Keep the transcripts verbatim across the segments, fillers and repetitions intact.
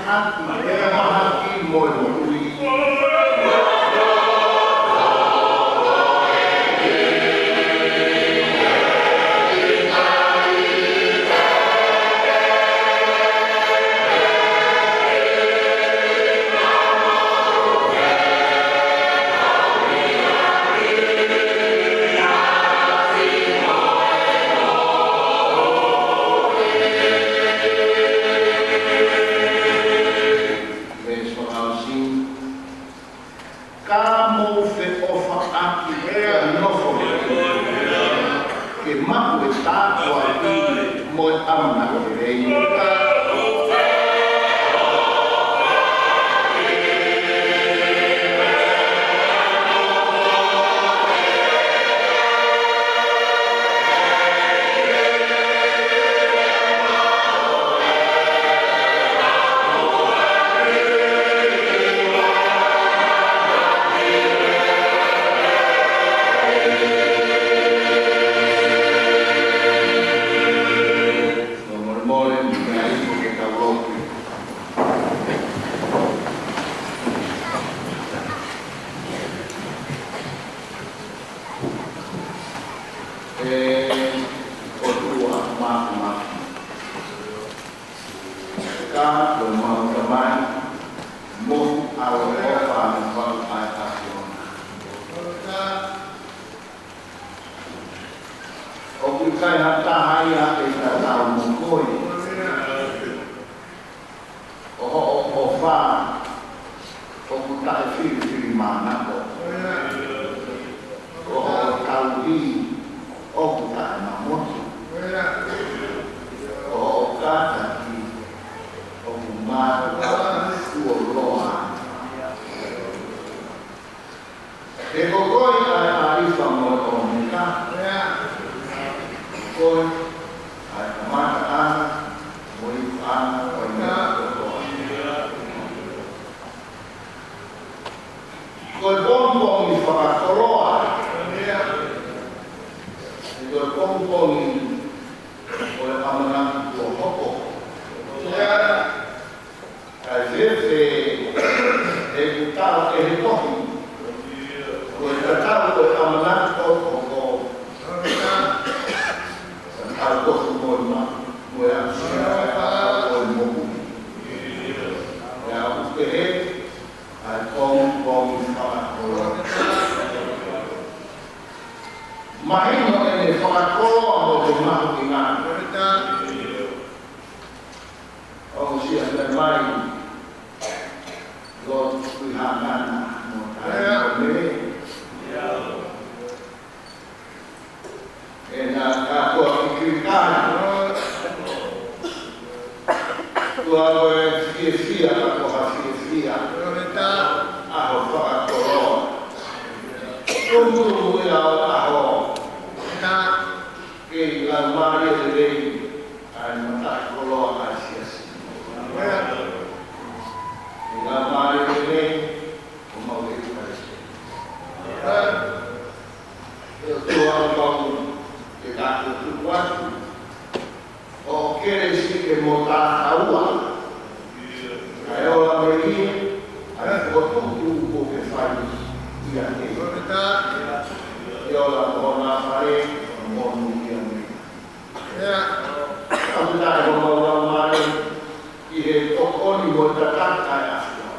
ʻaki e mahaki mo e moʻui. Veesi fakaʻosi. Ka mou feʻofaʻaki e nofo ke maʻu e tāpuaki mo e ʻamanaki lelei. Molemole, mou kau ai ke tau lotu. ʻE ʻOtua Māfimafi, ka ko homau Tamai, mohu, ʻaloʻofa mo faʻu ʻa e ʻAfiona. ʻOku ʻikai ha taha ia ʻe tatau mo koe. Ko hoʻo ʻofa ʻoku taʻefilifilimānako. Ko hoʻo tauhi ʻoku taʻemamotu. Ko hoʻo kātaki ʻoku mātuʻaki fuoloa. He ko koe ʻa e ʻAlifa mo e ʻOmeka. Ko koe ʻa e kamataʻanga mo e ikuʻanga ʻo e meʻa kotoa. Ko e pongipongi fakakoloa. Ko e pongipongi ʻo e ʻamanaki kuo hoko. Kae fēfē ʻeku tala ʻe he tohi, ko e tatau ko e ʻamanaki ʻoku hoko, ka tau tofu mo e ma-, mo e aʻusia, ka tau ko e moʻui. ʻE au pehē, ʻa e pongipongi fakakoloa. Mahino ʻene fakakoloa mo e mahuʻinga. ʻOku ʻosi ʻa e mai, Lord, we have none, no time for me. ʻE na ka ko e kikirikana. Ko e fiefia, ka ko ha fiefia. ʻAho fakakoloa. Tumutumu ia ʻo e ʻaho. Kei laumālie lelei ʻa e mataʻikoloa ʻa e siasi. Kei laumālie lelei ʻo mau e Kalaisi. ʻE ʻOtua, ʻoku mau ke ka tuku atu ʻa e kelesi ke mo takaua. Kae ola mei ai ʻa e fokotuʻutuʻu kuo ke fai kiate ia. Ke ola mo hona fale, mo hono ia mei. ʻOku taʻe mo mau laumālie ʻi he tokoni mo e tataki ʻa e ʻAfiona.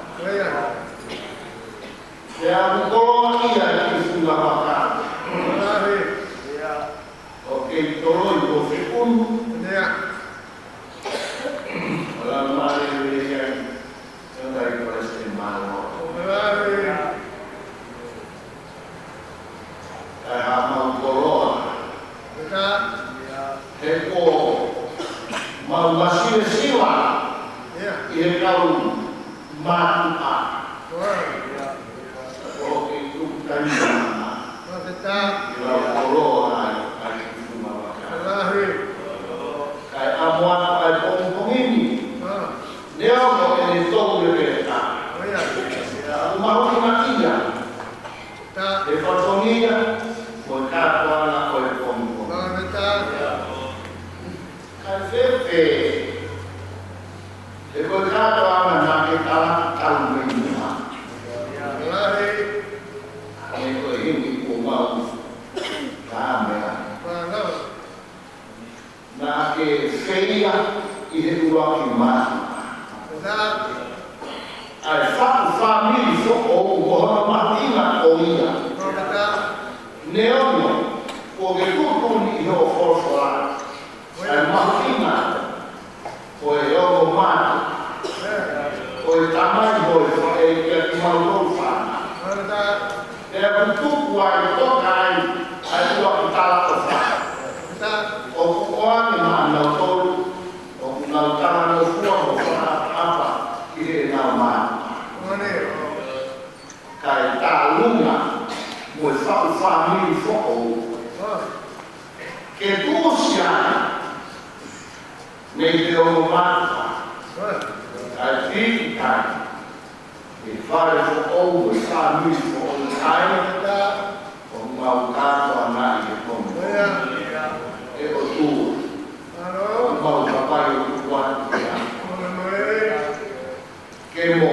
Ke ʻalu koloa ia ki he funga vaka. ʻOku kei toloi mo fekunu. ʻO laumālie lelei ai, ʻe ʻai Palesiteni Mālōlō. Kae haʻamau koloa. He kuo mau masiva siva ʻi he kau mātuʻa. Ko e tuku taimi ʻa e lau koloa ai, ʻai ki funga vaka. Kae ʻamu atu ʻa e pongipongi ni. Neongo ʻene tō e pētā. ʻOku mahuʻinga ia ʻa e fatongia mo e kātoanga ʻo e pongipongi. Kae fēfē, he ko e kātoanga ke feia ʻi he ʻuluaki mātuʻa. ʻA e faʻu fāmili foʻou mo hono mahuʻinga ko ia. Neongo, kuo ke tuʻutuʻuni ʻi hoʻo folofola ʻa e mahuʻinga ko e ongo mātuʻa, ko e tamai mo e faʻē kiate kimautolu fānau. Pea kuo tuku ai, toka ai ʻa e ʻuluaki talaʻofa. ʻOku ʻoange maʻanautolu ʻoku nau talangofua mo fakaʻapaʻapa ki heʻenau mātuʻa. Kae tālunga mo e faʻu fāmili foʻou ke tuʻusi ai mei he ongo mātuʻa, kae pīkitai ʻi he fale foʻou mo e fāmili foʻou, ʻa ia ʻoku mau kātoa ai ʻi he pooni. ʻE ʻOtua, ʻoku mau hapai ʻo tuku atu ke mo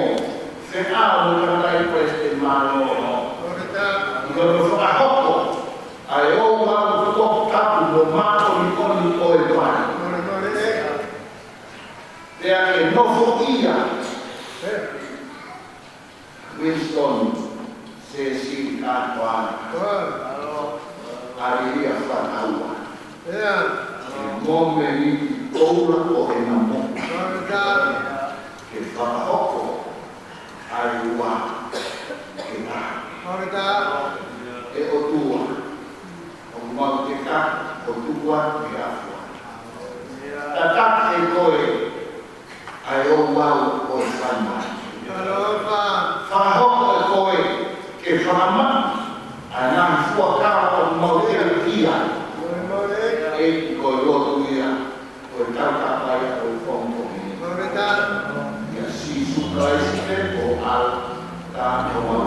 feʻao mo e kakai ko ē ʻi he mālō, ʻi hono fakahoko ʻa e ouau toputapu mo māʻoniʻoni ʻo e vai. Pea ke nofoʻia Winston Sēsili Kātoa, ʻa Lilia Fataua, he mōmeniti koula ʻo ʻena moʻui, ke fakahoko ʻa e ua ke taha. ʻE ʻOtua, ʻoku mau kei tuku atu ki he ʻAfiona. Tataki ʻe koe ʻa e ouau ʻo e faingamālie. Fakahoko ʻe koe ke fakamaʻa ʻa e ngaahi fuakava ʻoku mau teuteu ai. ʻEiki, ko e lotu ia, ko e tautapa ia ʻo e pongipongi ni. ʻIa Sīsū Kalaisi pē ko au, tā ko au.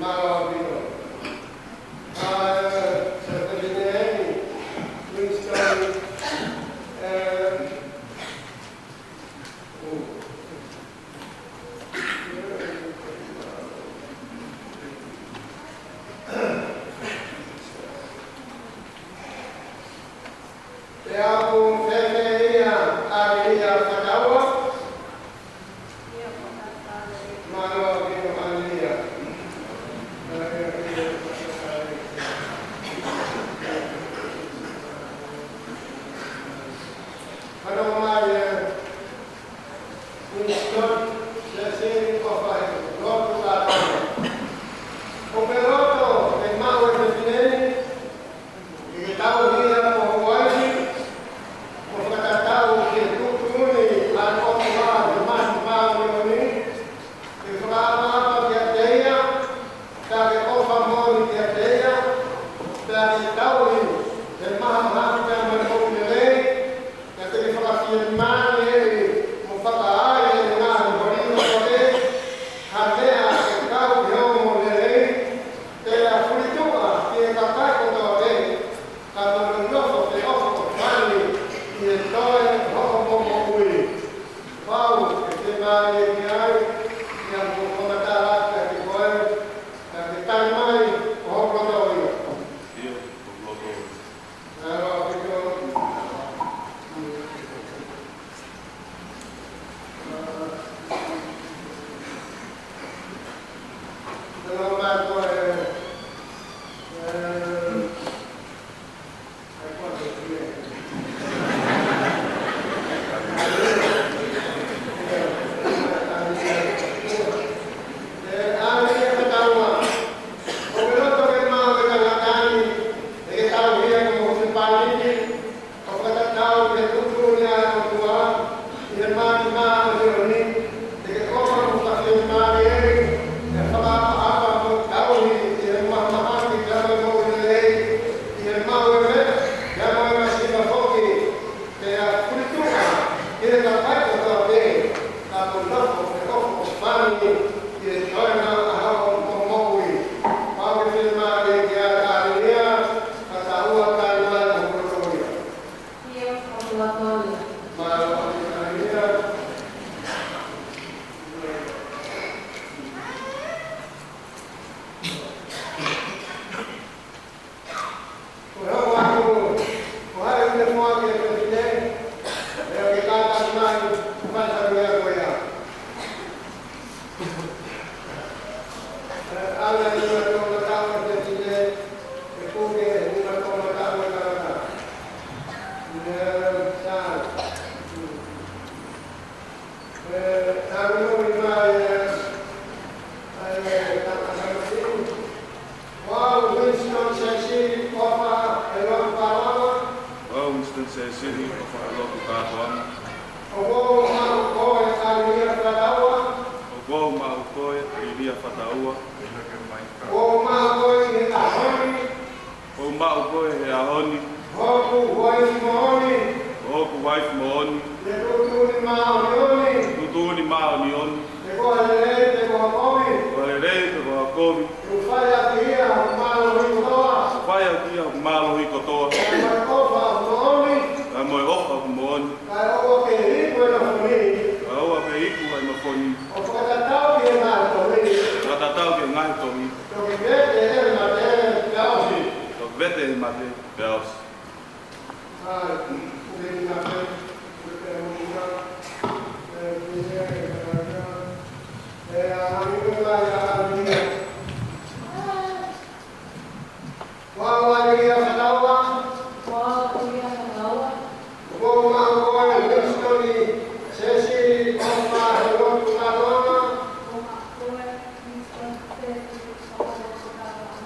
Mālō ʻaupito. ʻA e, Sēpiteni Winston, ē, Pea ʻoku fēfē ʻa ʻAlilia Fataua? Mālō ʻaupito ʻAlilia. Fanongo mai ē, Winston, Sēsili, ʻofa he lotu kātoa. ʻOku ou loto ke maʻu e fefine ni, ke ke tauhi ia mo ho uaifi, mo fakatatau ki he tuʻutuʻuni ʻa e ʻOtua ʻi he Masi Māʻoniʻoni, ke fakaʻapaʻapa kiate ia, pea ke ʻofa moʻoni kiate ia, pea ke tauhi he mahamahaki pea mo e moʻui lelei, pea ke fakafiemālieʻi mo fakaai ʻene ngaahi holi kotoa pē, ha meʻa ʻe kau ki hoʻo moʻui lelei, pea fulituʻa ki he kakai kotoa pē, ka mo nonofo feʻofoʻofani ʻi he toe hoʻomo moʻui. Pau ke fiemālie ki ai, ʻi he kuo fakamatala atu kiate koe, pea ke tali mai ko hoku loto ia. ʻIo, ko hoku loto ia. Mālō ʻaupito. Tala mai ko e, ē, ʻo fakatatau ki he tuʻutuʻuni ʻa e ʻOtua ʻi he Masi Māʻoniʻoni, ke ke ʻofa mo fakafiemālieʻi, ke fakaʻapaʻapa mo tauhi ʻi he mahamahaki pea mo e moʻui lelei, ʻi he maʻu e meʻa pea mo e masiva foki, pea fulituʻa ki he kakai kotoa pē, ka mo nonofo feʻofoʻofani ʻi he toenga ʻa hoʻomo moʻui. Pau ke fiemālie ki ai ʻAlilia Fataua, tali mai ko hoku loto ia. ʻIo, ko hoku loto ia. Mālō ʻaupito ʻAlilia. Ko e hoko atu, ko hai ʻoku ne foaki e fefine, ʻe ke kātaki mai, fai ha meʻa ko ia. Ē, ʻa e nima toʻomataʻu e fefine, ʻe puke e nima toʻomataʻu e tangata. Ē, sa. Ē, tau ʻilo mai, ē, ʻa e tangata ni. Ko au Winston Sēsili ʻOfa he Lotu Kātoanga. Ko au Winston Sēsili ʻOfa he Lotu Kātoanga. ʻOku ou maʻu koe ʻAlilia Fataua. ʻOku ou maʻu koe ʻAlilia Fataua. ʻOku ou maʻu koe he ʻaho ni. ʻOku ou maʻu koe he ʻaho ni. Hoku uaifi moʻoni. Hoku uaifi moʻoni. He tuʻutuʻuni māʻoniʻoni. Tuʻutuʻuni māʻoniʻoni. Pe ko ha lelei, pe ko ha kovi. Ko ha lelei, pe ko ha kovi. Te u fai ʻaki ia hoku mālohi kotoa. Te u fai ʻaki ia hoku mālohi kotoa. Kae mo e ʻofa ʻoku moʻoni. Kae mo e ʻofa ʻoku moʻoni. Kae ʻoua ke iku e nofo ni. Kae ʻoua ke iku e nofo ni. ʻO fakatatau ki he ngaahi tohi. Fakatatau ki he ngaahi tohi. Toki vete ʻe he mate pea ʻosi. Toki vete ʻe he mate pea ʻosi. Ko au ʻAlilia Fataua. Ko au ʻAlilia Fataua. ʻOku ou maʻu koe Winston Sēsili ʻOfa he Lotu Kātoanga. ʻOku ou maʻu koe Winston Sēsili ʻOfa he Lotu Kātoanga.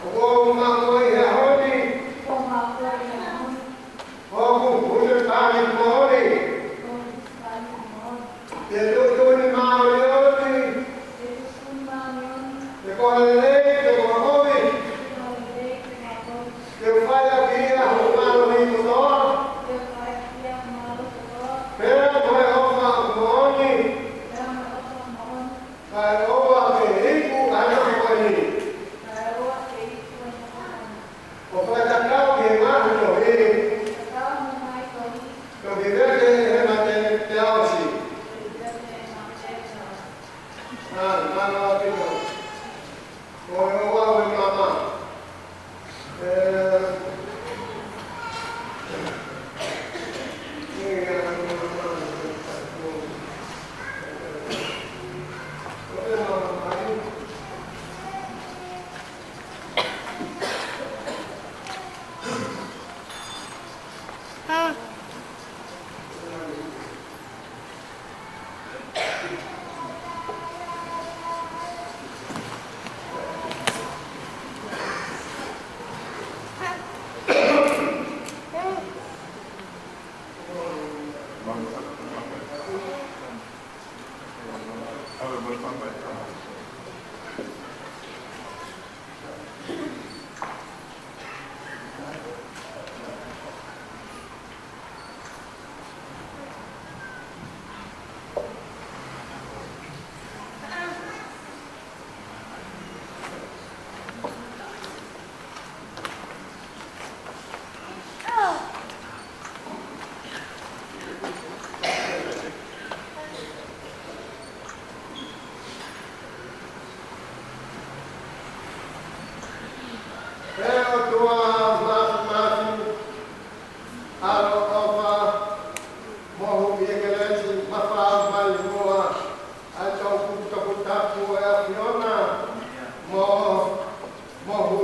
ʻOku ou maʻu koe he ʻaho ni. ʻOku ou maʻu koe he ʻaho ni. Hoku husepāniti moʻoni. Hoku husepāniti moʻoni. He tuʻutuʻuni māʻoniʻoni. He tuʻutuʻuni māʻoniʻoni. Pe ko ha lelei, pe ko ha kovi. Pe ko ha lelei, pe ko ha kovi. Te u fai ʻaki ia hoku mālohi kotoa. Te u fai ʻaki ia hoku mālohi kotoa. Pea mo e ʻofa moʻoni. Pea mo e ʻofa moʻoni. Kae ʻoua ke iku ʻa e nofo ni.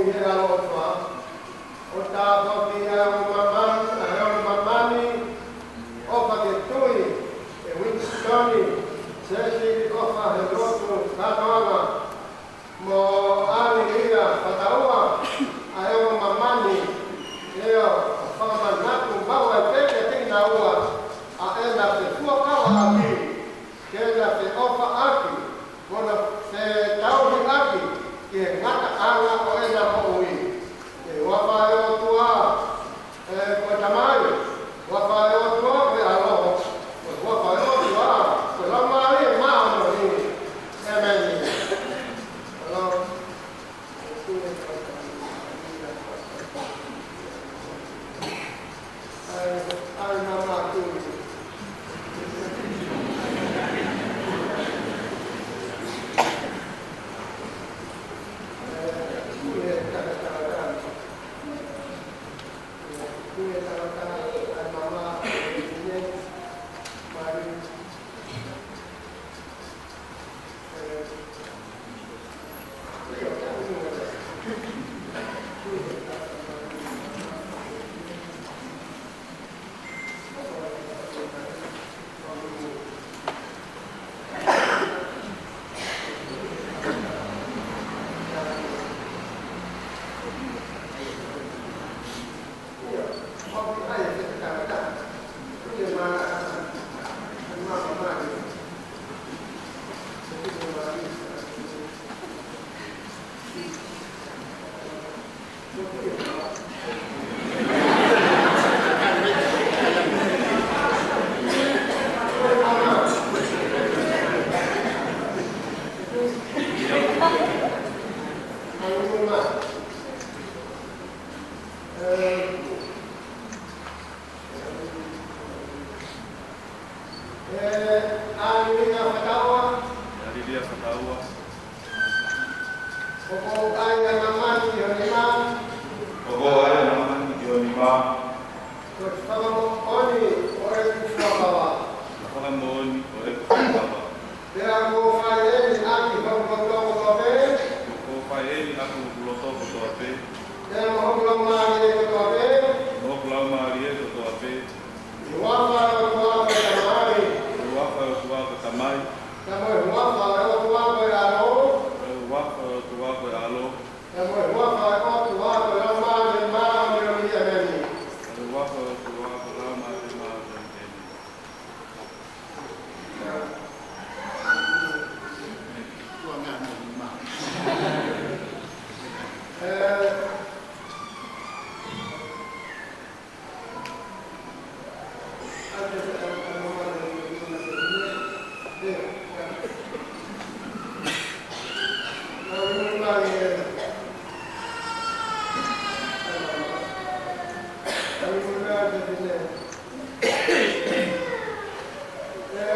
ʻi he ʻaloʻofa, ʻo tāpuakiʻi ʻa e ongo māmani, ʻa e ongo māmani, ʻofa ke tui, ʻe Winisitoni Sēsili ʻOfa he lotu kātoanga, mo ʻAlilia Fataua, ʻa e ongo māmani, ʻio, ʻo fakamanatu maʻu ai pē kiate kinaua ʻa ʻena fefuakavaʻaki, ke na feʻofaʻaki, mo na fetauhiʻaki ki he ngataʻanga ʻo ʻena moʻui. ʻI he huafa ʻo e ʻOtua, ē, ko e Tamai, huafa ʻo e ʻOtua ko e ʻAlo, ko e huafa ʻo e ʻOtua ko e Laumālie Māʻoniʻoni. ʻĒmeni. ʻAlo. ʻE, ʻAlilia Fataua. ʻAlilia Fataua. ʻOku ou ʻai ʻa māmani ki ho nima. ʻOku ou ʻai ʻa māmani ki ho nima. Ko e fakamoʻoni ʻo ʻeku fuakava. Ko e fakamoʻoni ʻo ʻeku fuakava. Pea ʻoku ou fai eni ʻaki hoku loto kotoa pē. ʻOku ou fai eni ʻaki hoku loto kotoa pē. Pea mo hoku laumālie kotoa pē. Mo hoku laumālie kotoa pē. ʻI he huafa ʻo e ʻOtua ko e Tamai. ʻI he huafa ʻo e ʻOtua ko e Tamai. Pea mo e huafa ʻo e ʻOtua ko e ʻAlo. ʻI he huafa ʻo e ʻOtua ko e ʻAlo. Pea mo e huafa ʻo e ʻOtua ko e Laumālie Māʻoniʻoni, ʻēmeni. ʻI he huafa ʻo e ʻOtua ko e Laumālie Māʻoniʻoni, ʻēmeni.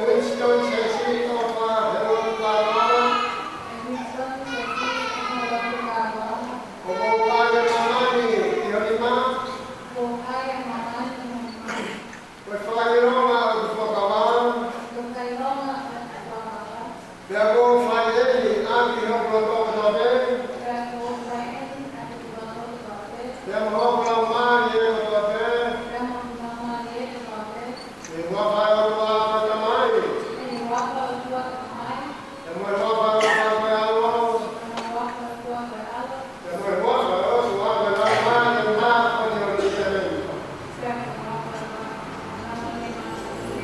Winston Sesi, ʻofa he lotu kātoanga. Winston Sesi, ʻofa he lotu kātoanga. ʻOku ou ʻai ʻa māmani ki ho nima. ʻOku ou ʻai ʻa māmani ki ho nima. Ko e fakaʻilonga ʻo ʻeku fuakava. Ko e fakaʻilonga ʻo ʻeku fuakava. Pea ʻoku ou fai eni ʻaki hoku loto kotoa pē. Pea ʻoku ou fai eni ʻaki hoku loto kotoa pē. Pea mo hoku laumālie kotoa pē. Pea mo hoku laumālie kotoa pē. ʻI he huafa ʻo e ʻOtua ko e Tamai. ʻI he huafa ʻo e ʻOtua ko e Tamai. Pea mo e huafa ʻo e ʻOtua ko e ʻAlo. Pea mo e huafa ʻo e ʻOtua ko e ʻAlo. Pea mo e huafa ʻo e ʻOtua ko e Laumālie Māʻoniʻoni, ʻēmeni. Pea mo e huafa ʻo e ʻOtua ko e Laumālie Māʻoniʻoni.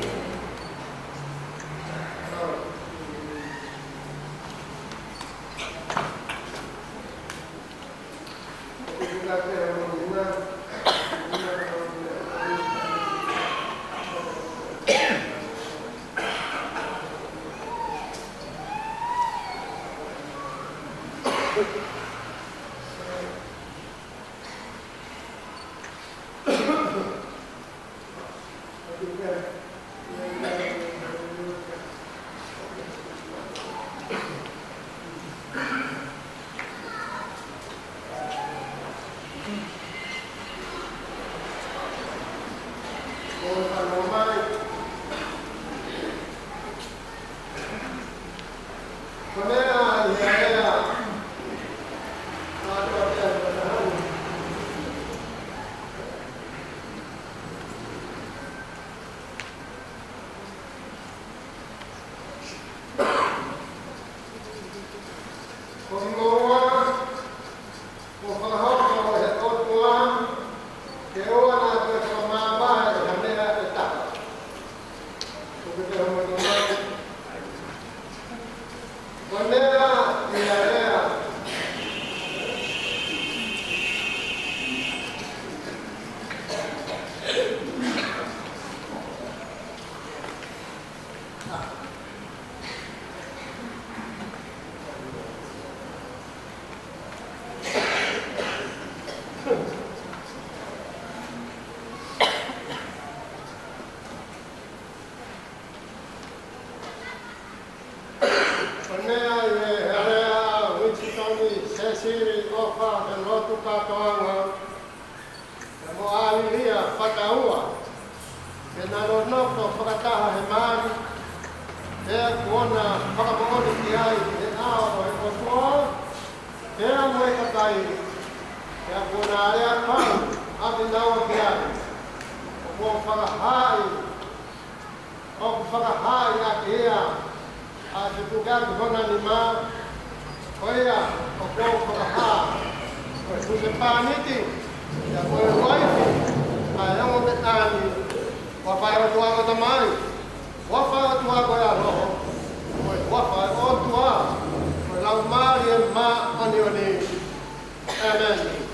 Ko e meʻa ʻi he ʻea, Sili ʻofa he lotu kātoanga, pea mo ʻālilia fakataha, ke na nonofo fakataha he mali, pea kuo na fakamoʻoni ki ai ʻi he ʻao ʻo e ʻOtua, pea mo e kakai, pea kuo na lea pau ʻa kinaua ki ai. ʻOku ou fakahaaʻi, ʻoku fakahaaʻi ʻaki ia ʻa e fepukaki hona nima, ko ia ʻoku ou fakahā ko e husepāniti, pea ko e uaifi ʻa e ongo meʻa ni. Huafa ʻo e ʻOtua ko e Tamai, huafa ʻo e ʻOtua ko e ʻAlo, ko e huafa ʻo e ʻOtua ko e Laumālie Māʻoniʻoni. ʻĒmeni.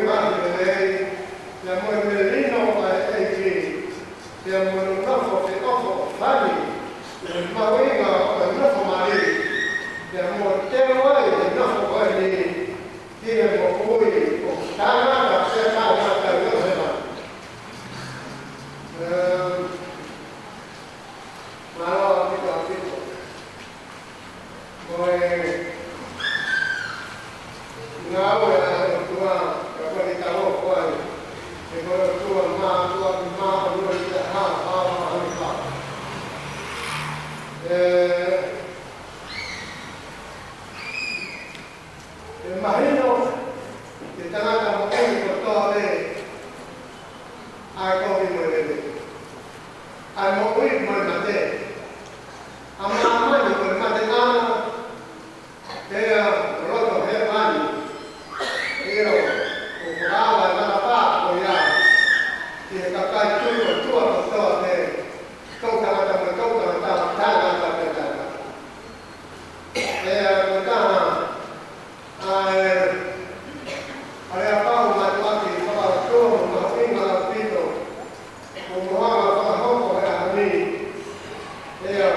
ʻa e lelei, pea mo e melino ʻa e ʻEiki, pea mo e nofo feʻofoʻofani, ʻi he mahuʻinga ʻo e nofo mali, pea mo e teu ai ʻi he nofo ko eni, ki he moʻui ʻo e tangata pea tangata ʻi he ʻaho ni. Em, mālō ʻaupito, ʻaupito. Ko e ngāue ʻa e ʻOtua, ka ko e tau ko ai, ʻe ko e ʻOtua mātuʻaki māʻoniʻoni pea haohaoa ʻaupito. ʻE, ʻe mahino ki he tangata moʻui kotoa pē ʻa e kovi mo e lelei. ʻA e moʻui mo e mate. ʻA māmani ko e mate ʻana, pea loto hēvani. ʻIo, ʻoku ʻave ʻa e matapā ko ia ki he kakai tuʻi ʻOtua kotoa pē, toʻutangata mo e toʻutangata, tangata mo e tangata. Pea ko e taha ʻa e, ʻa e ʻapaʻapa mātuʻaki fakaʻotua mo mahuʻinga ʻaupito, ʻoku mou hanga fakahoko he ʻaho ni. ʻIo,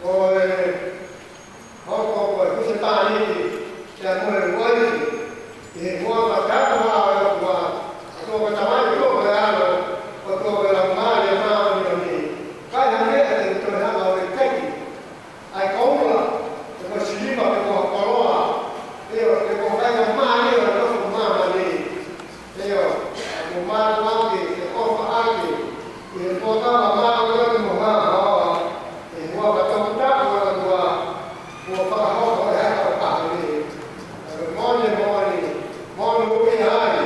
ko e hoko ko e husepāniti, pea mo e uaifi, ʻi he huafa kātoa ʻo e ʻOtua, ʻOtua ko e Tamai, ʻOtua ko e ʻAlo, ʻOtua ko e Laumālie Māʻoniʻoni. Kae hangē ʻa e toe hanga ʻo e teki ʻa e koula, pe ko e siliva, pe ko ha koloa, ʻio, pe ko ha faingamālie ʻo e nofo māmani. ʻIo, ʻoku mātuʻaki ke ʻofa ʻaki ʻi he Fuakava Māʻoniʻoni mo haohaoa, ʻi he huafa toputapu ʻo e ʻOtua, kuo fakahoko ʻe he ʻaho ni. ʻE moʻoni, moʻoni, monūʻia ai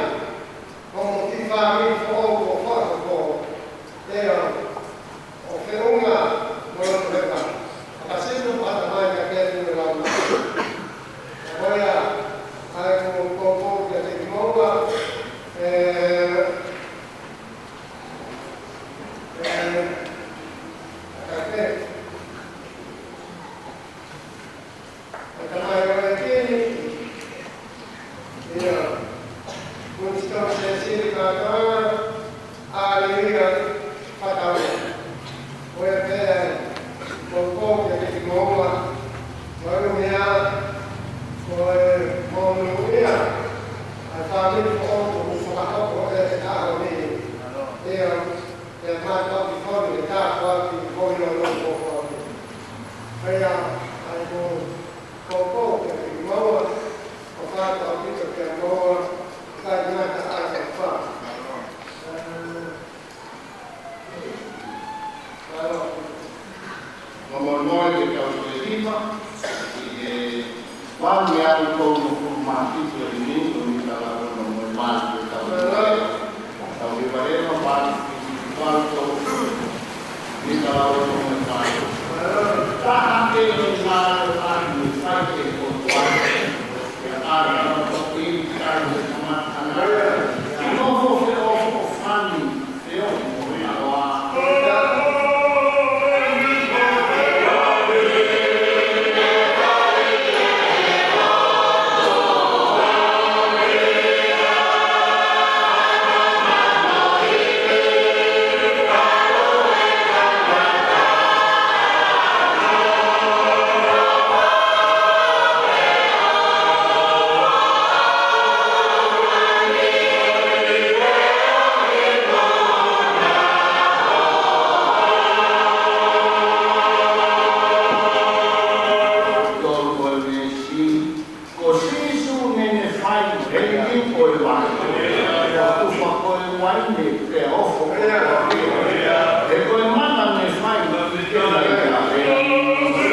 hoʻomo kiʻi fāmili foʻou kuo fakahoko. ʻIo, ʻo feʻunga mo loto hēvani. Fakasino ʻa e Tamai kae pehē mo e Laumālie. Ko ia, ʻa ia ʻoku ou poupou kiate kimoua, ʻe, ʻe, kae pehē. ʻA e tamai ʻo e kini, ʻio, Winston Sesili Katoa, ʻAlilia Fatau. Ko ia pē ʻa e poupou kiate kimoua, mo e ʻuhinga, ko e monūʻia ʻa e fāmili foʻou kuo fakahoko ʻi he ʻaho ni. ʻIo, pea mātuʻaki fonu he tāpuaki ko ia ʻo e ʻOtua. Pea, ʻa ia ʻoku ou poupou kiate kimoua, ʻofa atu ʻaupito kiate kimoua, kae ngata ai ʻa e ʻofa. Mālō. Mamamoe ke tau toe lima, ʻi he valu ʻe afe tolu noa mā fitu ʻeni, ʻo Mika Lalo no mo e valu ke tau lima. Tau lima lima, valu, valu tolu. Mika Lalo no mo e valu. Taha ke ne mālō ai ni fai ke ko tua. Ia ʻa e ʻaho ko eni kai ke kamata ana. Nofo feʻofoʻofani. Ko Sīsū naʻá ne fai e liu ʻo e vai, ʻo tufa ko e uaine, pea ofo ko e ʻuhinga. He ko e mana naʻe fai, ke nai ia.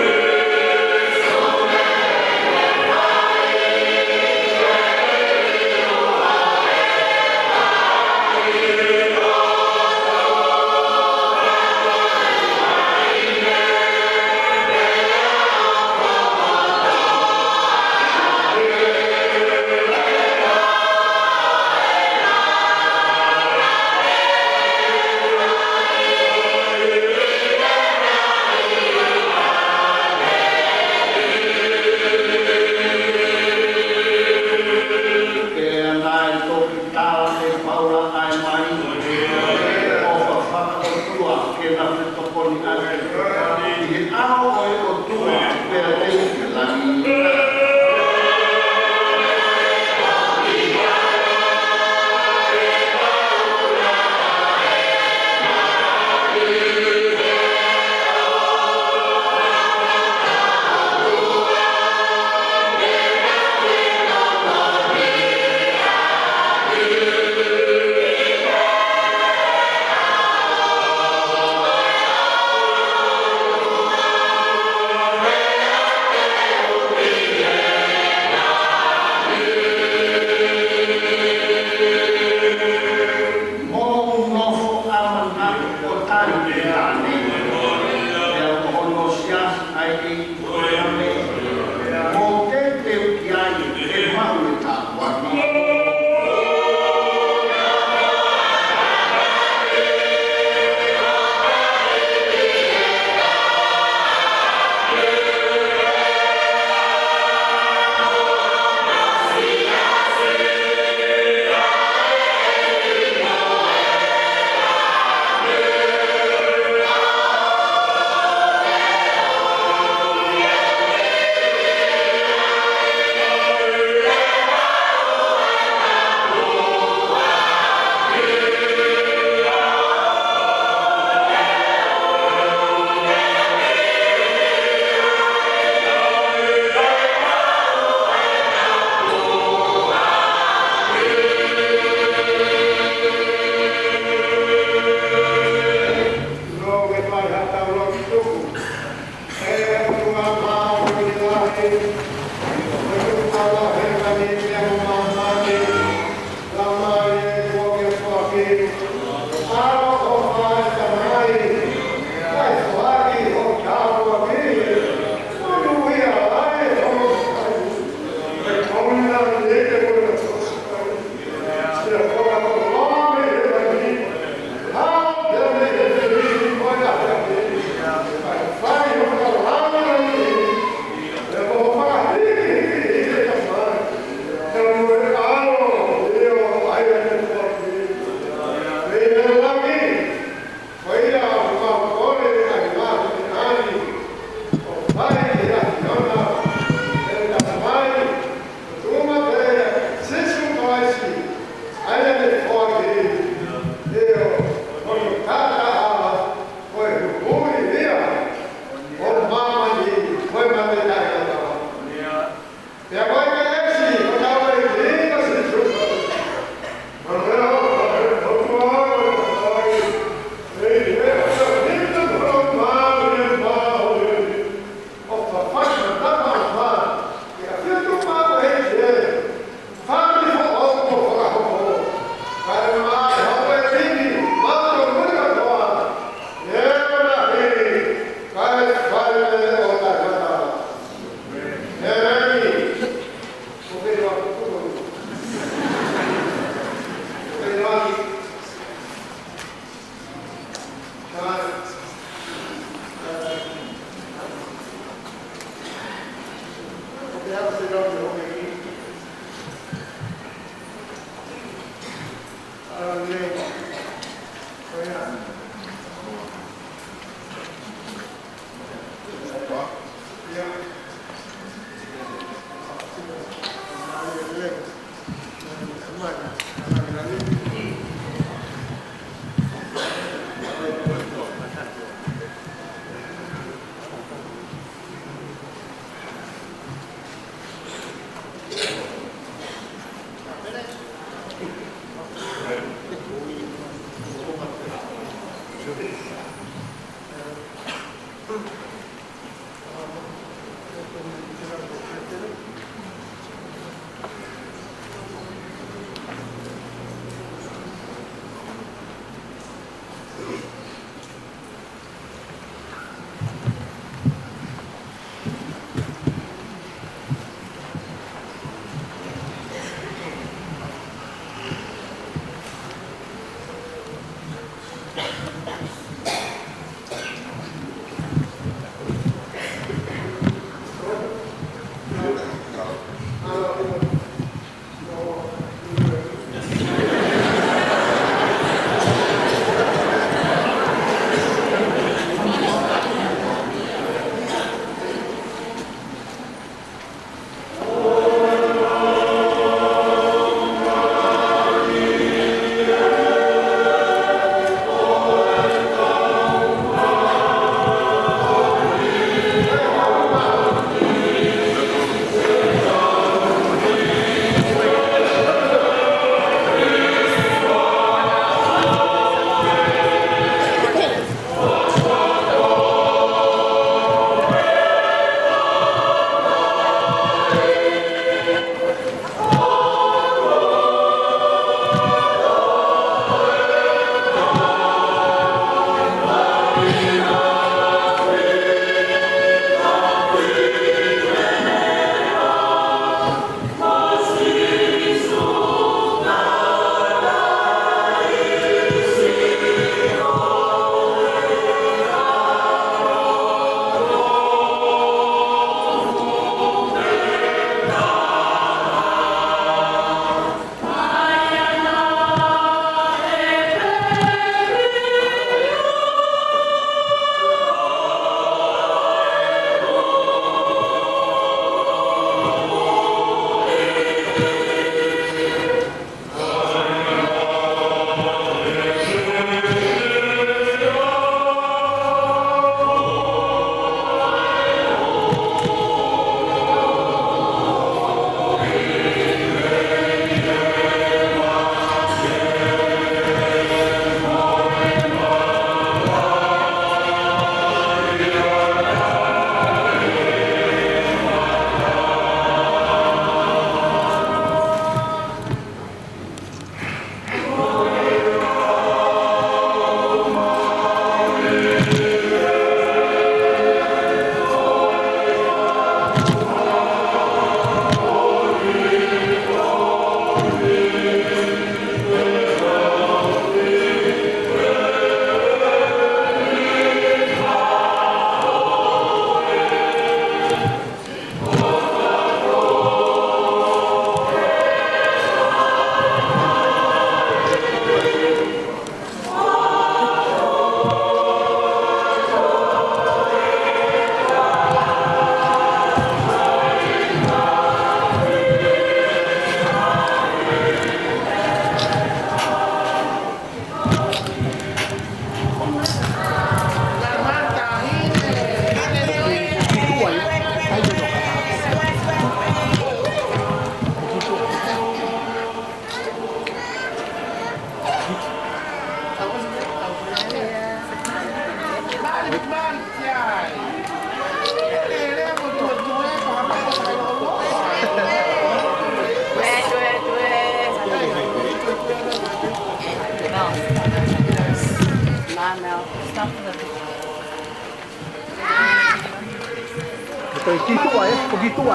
Ko e ki tuʻa, ē? Ko e ki tuʻa.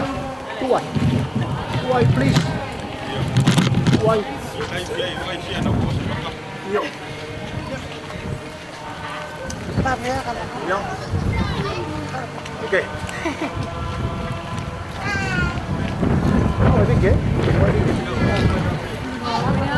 Tuʻa. Tuʻa, please. Tuʻa. ʻIo. ʻIo. Okay. Oh, I think it. Oh, I think it.